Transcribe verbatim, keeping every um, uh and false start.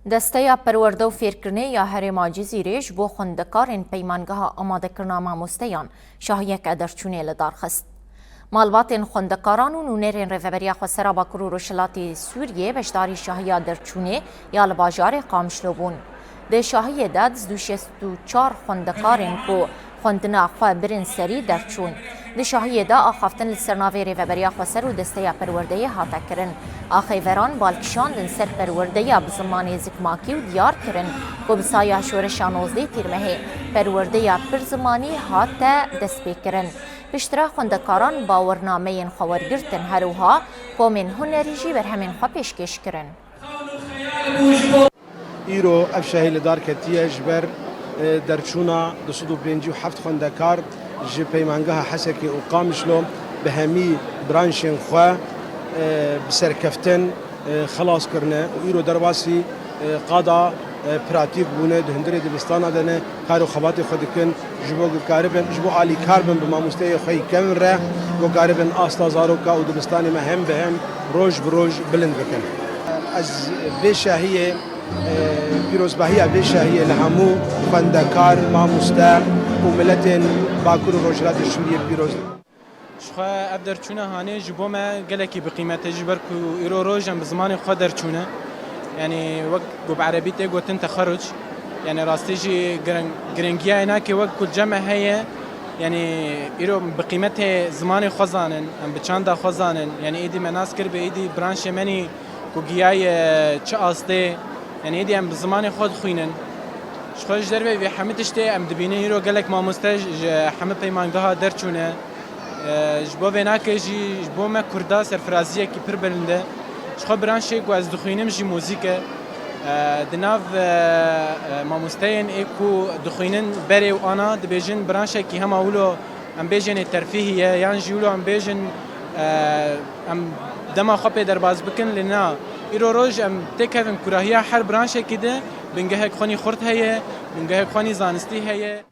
Desteya Perwerde û Fêrkirinê ya Herêma Cizîrê ji bo xwendekarên Peymangeha Amadekirina Mamosteyan şahiyeke derçûnê li dar xist. Malbatên xwendekaran û nûnerên Rêveberiya Xwesera Bakur û Rojhilatê Sûriyê beşdarî şahiya derçûnê ya li bajarê Qamişlo bûn. Di şahiyê de du sed û şêst û çar xwendekarên ku xwendina xwe birin serî derçûn. Di şahiyê de axaftin li ser navê Rêveberiya Xweser û Desteya Perwerdeyê hate kirin. Axêveran bal kişandin ser perwerdeya bi zimanê zikmakî û diyar kirin ku bi saya şoreşa nozdeh Tîrmehê perwerdeya pir zimanî hate destpêkirin. Piştre xwendekaran bawernameyên xwe wergirtin, her wiha komên hunerî jî berhemên xwe pêşkêş kirin. Îro ev şahî li dar ketiye ji ber, e, derçûna du sed û pêncî û heft xwendekar ji Peymangeha Hesekê û Qamişlo bi hemî branşên xwe, e, bi serkeftin, e, xelas kirine û îro derbasî, e, qada, e, pratîk bûne, di hundirê dibistana de ne, kar û xebatê xwe dikin, ji bo ku karibin, ji bo alîkar bin bi mamosteyê xwe yî kevin re, ku karibin asta zaroka û dibistanê me hem bi hem, roj bi roj bilind bikin. Ez vê şahiyê, e, pîrozbahiya vê şahiyê li hemû xwendekar, mamoste û miletên Bakur û Rojhilatê Sûriyê pîroz dikim. Jixwe ev derçûna hanê ji bo me gelekî bi qîmet e, ji ber ku îro roj em bi zimanê xwe derçûne. Yanî wek ku bi erebî tê gotin texeruc. Yanî rastî jî giring-, giringiya ênakê wek ku cem me heye. Yanî îro bi qîmetê zimanê xwe zanin, em bi çanda xwe zanin. Yanî êdî me nas kir bi êdî branşê menî ku giyaye çi astê. Yanî êdî em bi zimanê xwe dixwînin. Jixwe ji derveyî vê hemî tiştê em dibînin îro gelek mamoste ji hemî peymangeha derçûne. E, ji bo vê nake jî ji bo me Kurda serfiraziyekî pir bilind e. Jixwe branşê ku ez dixwînim jî muzîk e. E, di nav, e, e, mamosteyên ê ku dixwînin berê û ana dibêjin branşekî hema wilo em bêjin ê terfîhî ye, yan jî wilo em bêjin, e, em dema xwe pê derbas bikin, lê na. Îro roj em têkevin kurahiya her branşekî de bingehek xwenî xurt heye, bingehek xwenî zanistî heye.